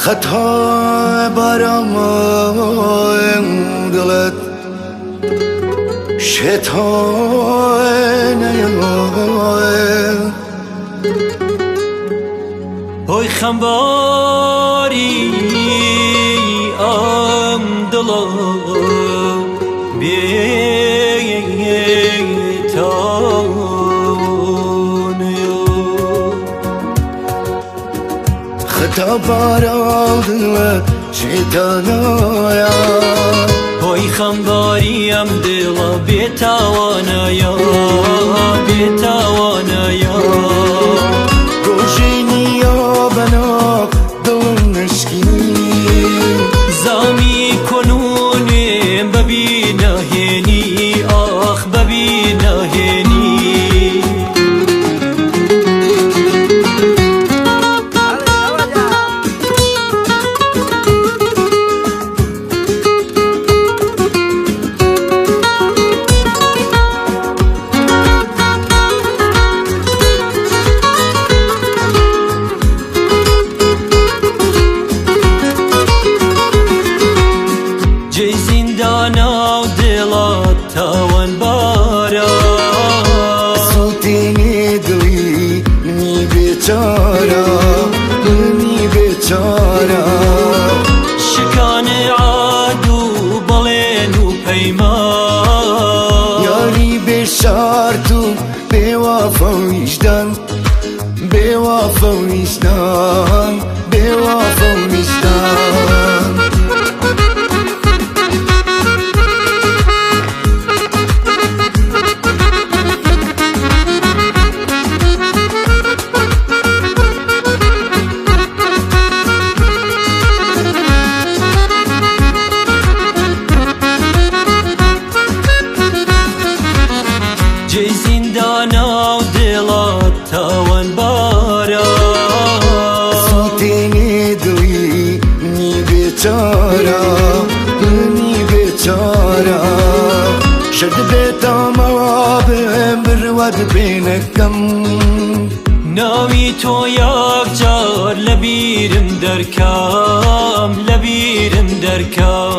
خەتا بارام دڵت شێتانە هۆی خەمباری ئەم دڵە بێتاوانەیە. خەتا بارام دڵت شێتانەیە هۆی خەمباری ئەم دڵە بێتاوانەیە بێتاوانەیە. ڕۆژێنیە بەناو دڵم نشکینی زامی کۆنونێم بەبی ناهێنی ئاخ بەبی ناهێنی. جێی زیندانە و دڵات تاوانبارە. سوتێنێ دڵی منی بێچارە منی بێچارە. شکانێ عاد و بەڵێن و پەیمان یاری بێشارت و بێوافە ویژدان بێوافە ویژدان بێوافە ویژدان. جێی زیندانە و دڵات تاوانبارە. سوتێنێ دڵی منی بێچارە منی بێچارە. شەرد بێتامەوە بێم بڕوات پێنەکەم ناوی تۆ یەکجار لەبیرم دەرکەم لەبیرم دەرکەم.